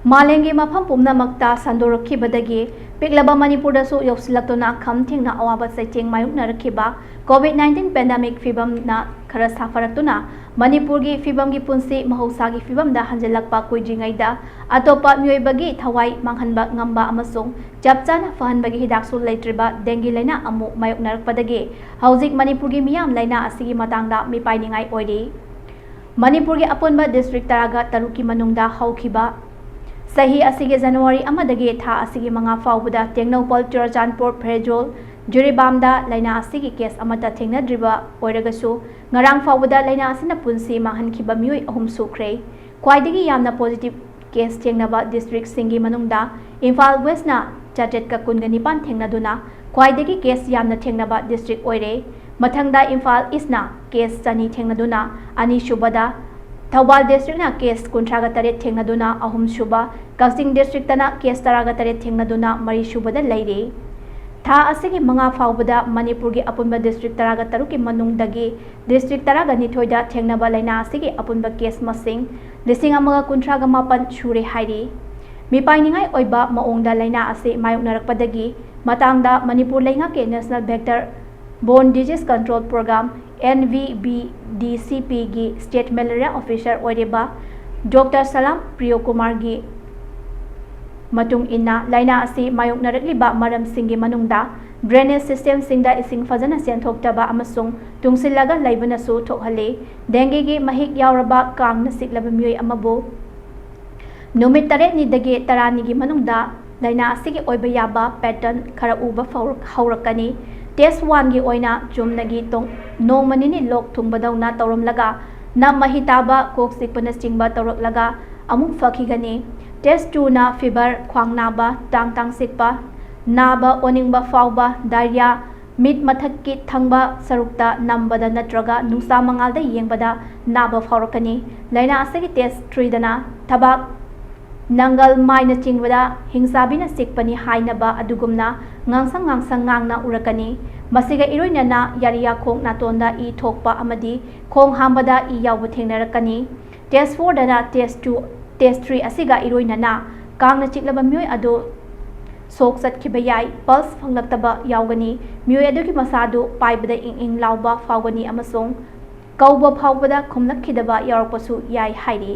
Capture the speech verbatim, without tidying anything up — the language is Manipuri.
ꯃꯥꯂꯦꯝꯒꯤ ꯃꯐꯝ ꯄꯨꯝꯅꯃꯛꯇ ꯁꯟꯗꯣꯔꯛꯈꯤꯕꯗꯒꯤ ꯄꯤꯛꯂꯕ ꯃꯅꯤꯄꯨꯔꯗꯁꯨ ꯌꯧꯁꯤꯜꯂꯛꯇꯨꯅ ꯈꯝ ꯊꯦꯡꯅ ꯑꯋꯥꯕ ꯆꯩꯊꯦꯡ ꯃꯥꯌꯣꯛꯅꯔꯛꯈꯤꯕ COVID nineteen pandemic ꯐꯤꯕꯝꯅ ꯈꯔ ꯁꯥꯐꯔꯛꯇꯨꯅ ꯃꯅꯤꯄꯨꯔꯒꯤ ꯐꯤꯕꯝꯒꯤ ꯄꯨꯟꯁꯤ ꯃꯍꯧꯁꯥꯒꯤ ꯐꯤꯕꯝꯗ ꯍꯟꯖꯤꯜꯂꯛꯄ ꯀꯨꯏꯗ꯭ꯔꯤꯉꯩꯗ ꯑꯇꯣꯞꯄ ꯃꯤꯑꯣꯏꯕꯒꯤ ꯊꯋꯥꯏ ꯃꯥꯡꯍꯟꯕ ꯉꯝꯕ ꯑꯃꯁꯨꯡ ꯆꯞ ꯆꯥꯅ ꯐꯍꯟꯕꯒꯤ ꯍꯤꯗꯥꯛꯁꯨ ꯂꯩꯇ꯭ꯔꯤꯕ ꯗꯦꯡꯒꯤ ꯂꯥꯏꯅꯥ ꯑꯃꯨꯛ ꯃꯥꯌꯣꯛꯅꯔꯛꯄꯗꯒꯤ ꯍꯧꯖꯤꯛ ꯃꯅꯤꯄꯨꯔꯒꯤ ꯃꯤꯌꯥꯝ ꯂꯥꯏꯅꯥ ꯑꯁꯤꯒꯤ ꯃꯇꯥꯡꯗ ꯃꯤꯄꯥꯏꯅꯤꯡꯉꯥꯏ ꯑꯣꯏꯔꯤ꯫ ꯃꯅꯤꯄꯨꯔꯒꯤ ꯑꯄꯨꯟꯕ district ꯇꯔꯥꯒ ꯇꯔꯨꯛꯀꯤ ꯃꯅꯨꯡꯗ ꯍꯧꯈꯤꯕ ꯆꯍꯤ ꯑꯁꯤꯒꯤ ꯖꯅꯋꯥꯔꯤ ꯑꯃꯗꯒꯤ ꯊꯥ ꯑꯁꯤꯒꯤ ꯃꯉꯥ ꯐꯥꯎꯕꯗ ꯇꯦꯡꯅꯧꯄꯜ, ꯆꯨꯔꯆꯥꯟꯄꯨꯔ, ꯐꯦꯔꯖꯣꯜ, ꯖꯤꯔꯤꯕꯥꯝꯗ ꯂꯥꯏꯅꯥ ꯑꯁꯤꯒꯤ case ꯑꯃꯠꯇ ꯊꯦꯡꯅꯗ꯭ꯔꯤꯕ ꯑꯣꯏꯔꯒꯁꯨ, ꯉꯔꯥꯡ ꯐꯥꯎꯕꯗ ꯂꯥꯏꯅꯥ ꯑꯁꯤꯅ ꯄꯨꯟꯁꯤ ꯃꯥꯡꯍꯟꯈꯤꯕ ꯃꯤꯑꯣꯏ ꯑꯍꯨꯝ ꯁꯨꯈ꯭ꯔꯦ꯫ ꯈ꯭ꯋꯥꯏꯗꯒꯤ ꯌꯥꯝꯅ positive case ꯊꯦꯡꯅꯕ districtꯁꯤꯡꯒꯤ ꯃꯅꯨꯡꯗ ꯏꯝꯐꯥꯜ Westꯅ ꯆꯥꯇ꯭ꯔꯦꯠꯀ ꯀꯨꯟꯒ ꯅꯤꯄꯥꯟ ꯊꯦꯡꯅꯗꯨꯅ ꯈ꯭ꯋꯥꯏꯗꯒꯤ case ꯌꯥꯝꯅ ꯊꯦꯡꯅꯕ district ꯑꯣꯏꯔꯦ꯫ ꯃꯊꯪꯗ ꯏꯝꯐꯥꯜ Eastꯅ case ꯆꯅꯤ ꯊꯦꯡꯅꯗꯨꯅ ꯑꯅꯤꯁꯨꯕꯗ, ꯊꯧꯕꯥꯜ districtꯅ case ꯀꯨꯟꯊ꯭ꯔꯥꯒ ꯇꯔꯦꯠ ꯊꯦꯡꯅꯗꯨꯅ ꯑꯍꯨꯝꯁꯨꯕ, ꯀꯛꯆꯤꯡ districtꯇꯅ case ꯇꯔꯥꯒ ꯇꯔꯦꯠ ꯊꯦꯡꯅꯗꯨꯅ ꯃꯔꯤꯁꯨꯕꯗ ꯂꯩꯔꯤ꯫ ꯊꯥ ꯑꯁꯤꯒꯤ ꯃꯉꯥ ꯐꯥꯎꯕꯗ ꯃꯅꯤꯄꯨꯔꯒꯤ ꯑꯄꯨꯟꯕ district ꯇꯔꯥꯒ ꯇꯔꯨꯛꯀꯤ ꯃꯅꯨꯡꯗꯒꯤ district ꯇꯔꯥꯒ ꯅꯤꯊꯣꯏꯗ ꯊꯦꯡꯅꯕ ꯂꯥꯏꯅꯥ ꯑꯁꯤꯒꯤ ꯑꯄꯨꯟꯕ case ꯃꯁꯤꯡ ꯂꯤꯁꯤꯡ ꯑꯃꯒ ꯀꯨꯟꯊ꯭ꯔꯥꯒ ꯃꯥꯄꯟ ꯁꯨꯔꯦ ꯍꯥꯏꯔꯤ꯫ ꯃꯤꯄꯥꯏꯅꯤꯡꯉꯥꯏ ꯑꯣꯏꯕ ꯃꯑꯣꯡꯗ ꯂꯥꯏꯅꯥ ꯑꯁꯤ ꯃꯥꯌꯣꯛꯅꯔꯛꯄꯗꯒꯤ ꯃꯇꯥꯡꯗ ꯃꯅꯤꯄꯨꯔ ꯂꯩꯉꯥꯛꯀꯤ National Vector Borne Disease Control Program, NVBDCPꯒꯤ state malaria officer ꯑꯣꯏꯔꯤꯕ Doctor ꯁꯂꯥꯝ ꯄ꯭ꯔꯤꯌꯣꯀꯨꯃꯥꯔꯒꯤ ꯃꯇꯨꯡ ꯏꯟꯅ, ꯂꯥꯏꯅꯥ ꯑꯁꯤ ꯃꯥꯌꯣꯛꯅꯔꯛꯂꯤꯕ ꯃꯔꯝꯁꯤꯡꯒꯤ ꯃꯅꯨꯡꯗ drainage systemꯁꯤꯡꯗ ꯏꯁꯤꯡ ꯐꯖꯅ ꯆꯦꯟꯊꯣꯛꯇꯕ ꯑꯃꯁꯨꯡ ꯇꯨꯡꯁꯤꯜꯂꯒ ꯂꯩꯕꯅꯁꯨ ꯊꯣꯛꯍꯜꯂꯤ꯫ ꯗꯦꯡꯒꯤꯒꯤ ꯃꯍꯤꯛ ꯌꯥꯎꯔꯕ ꯀꯥꯡꯅ ꯆꯤꯛꯂꯕ ꯃꯤꯑꯣꯏ ꯑꯃꯕꯨ ꯅꯨꯃꯤꯠ ꯇꯔꯦꯠꯅꯤꯗꯒꯤ ꯇꯔꯥꯅꯤꯒꯤ ꯃꯅꯨꯡꯗ ꯂꯥꯏꯅꯥ ꯑꯁꯤꯒꯤ ꯑꯣꯏꯕ ꯌꯥꯕ pattern ꯈꯔ ꯎꯕ ꯐꯥꯎꯔꯛ-, ꯍꯧꯔꯛꯀꯅꯤ꯫ Test one ꯒꯤ ꯑꯣꯏꯅ ꯆꯨꯝꯅꯒꯤ ꯇꯣꯡ-, ꯅꯣꯡꯃ ꯅꯤꯅꯤ ꯂꯣꯛ ꯊꯨꯡꯕꯗꯧꯅ ꯇꯧꯔꯝꯂꯒ ꯅꯞ ꯃꯍꯤ ꯇꯥꯕ, ꯀꯣꯛ ꯆꯤꯛꯄꯅꯆꯤꯡꯕ ꯇꯧꯔꯛꯂꯒ ꯑꯃꯨꯛ ꯐꯈꯤꯒꯅꯤ꯫ Test two ꯅ fever, ꯈ꯭ꯋꯥꯡ ꯅꯥꯕ, ꯇꯥꯡ ꯇꯥꯡ ꯆꯤꯛꯄ, ꯅꯥꯕ, ꯑꯣꯅꯤꯡꯕ ꯐꯥꯎꯕ, diarrhea, ꯃꯤꯠ ꯃꯊꯛꯀꯤ ꯊꯪꯕ ꯁꯔꯨꯛꯇ ꯅꯝꯕꯗ ꯅꯠꯇ꯭ꯔꯒ ꯅꯨꯡꯁꯥ ꯃꯉꯥꯜꯗ ꯌꯦꯡꯕꯗ ꯅꯥꯕ ꯐꯥꯎꯔꯛꯀꯅꯤ꯫ ꯂꯥꯏꯅꯥ ꯑꯁꯤꯒꯤ test three ꯗꯅ ꯊꯕꯥꯛ, ꯅꯪꯒꯜ, ꯃꯥꯏꯅꯆꯤꯡꯕꯗ ꯍꯤꯡꯆꯥꯕꯤꯅ ꯆꯤꯛꯄꯅꯤ ꯍꯥꯏꯅꯕ ꯑꯗꯨꯒꯨꯝꯅ ꯉꯥꯡꯁꯪ ꯉꯥꯡꯁꯪ ꯉꯥꯡꯅ ꯎꯔꯛꯀꯅꯤ꯫ ꯃꯁꯤꯒ ꯏꯔꯣꯏꯅꯅ ꯌꯥꯔꯤꯌꯥꯈꯣꯡ ꯅꯥꯇꯣꯟꯗ ꯏ ꯊꯣꯛꯄ ꯑꯃꯗꯤ ꯈꯣꯡ ꯍꯥꯝꯕꯗ ꯏ ꯌꯥꯎꯕ ꯊꯦꯡꯅꯔꯛꯀꯅꯤ꯫ Test four ꯗꯅ test two ꯇꯦꯁꯇ꯭ꯔꯤ ꯑꯁꯤꯒ ꯏꯔꯣꯏꯅꯅ ꯀꯥꯡꯅ ꯆꯤꯛꯂꯕ ꯃꯤꯑꯣꯏ ꯑꯗꯨ ꯁꯣꯛ ꯆꯠꯈꯤꯕ ꯌꯥꯏ꯫ ꯄꯜꯁ ꯐꯪꯂꯛꯇꯕ ꯌꯥꯎꯒꯅꯤ꯫ ꯃꯤꯑꯣꯏ ꯑꯗꯨꯒꯤ ꯃꯁꯥꯗꯨ ꯄꯥꯏꯕꯗ ꯏꯪ ꯏꯪ ꯂꯥꯎꯕ ꯐꯥꯎꯒꯅꯤ ꯑꯃꯁꯨꯡ ꯀꯧꯕ ꯐꯥꯎꯕꯗ ꯈꯨꯝꯂꯛꯈꯤꯗꯕ ꯌꯥꯎꯔꯛꯄꯁꯨ ꯌꯥꯏ ꯍꯥꯏꯔꯤ꯫